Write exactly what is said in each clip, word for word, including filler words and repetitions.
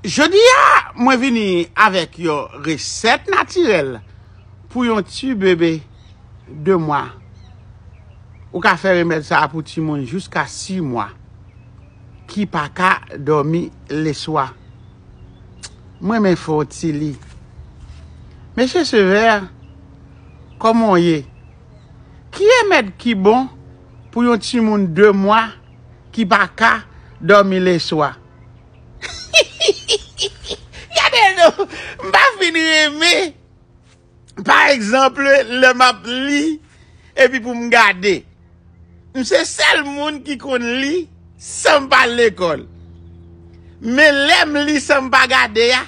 Jodi a, mwen vini avèk yon resèt natirèl pou yon ti bebe de mwa. Ou ka fè remèd sa a pou timoun jiska sis mwa ki pa ka dòmi leswa. Mwen renmen fè w ti li. Mesye Sevè, kòman w ye? Ki remèd ki bon pou yon timoun de mwa ki pa ka dòmi leswa? Gade non, m pa fin renmen. Pa egzanp, lè m ap li, epi pou m gade. M se sèl moun ki konn li san m pa al lekòl. Men lè m li san m pa gade a,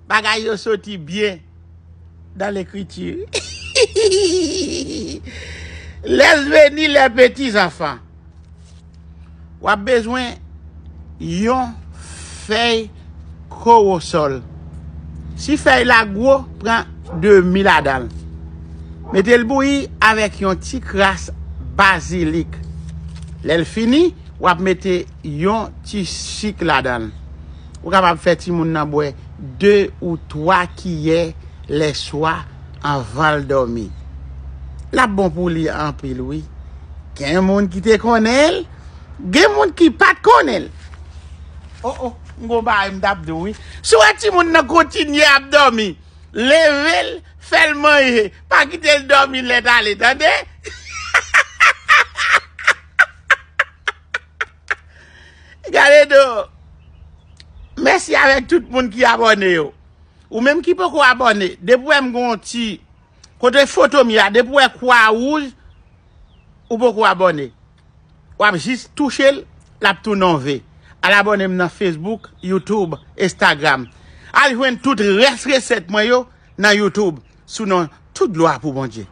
bagay yo soti byen dan lekriti. Lè vini lè peti zanfan. W ap bezwen yon fèy kowosòl. Si fèy la gwo, pran demi ladan l. Mete l bouyi avèk yon ti kras bazilik. Lè l fini, w ap mete yon ti sik ladan l. Ou kapab fè timoun nan bwè de ou twa kiyè lèswa anvan l dòmi. L ap bon pou li anpil, wi. Gen moun ki te konnen l, gen moun ki pa t konnen l. O, o, m gon bagay m t ap di w, wi. Si w wè timoun nan kontinye ap dòmi, leve l, fè l manje. Pa kite l dòmi lèt ale, tande? Gade do. Mèsi avèk tout moun ki abòne yo. Ou menm ki poko abòne, depi w wè m gon ti kote foto m ye a, depi w wè kwa wouj, ou poko abòne. W ap jis touche l, l ap tounen yon ve. Al abòne m nan Facebook, YouTube, Instagram. Al jwenn tout rès resèt mwen yo nan YouTube, sou non Tout glwa pou Bondye.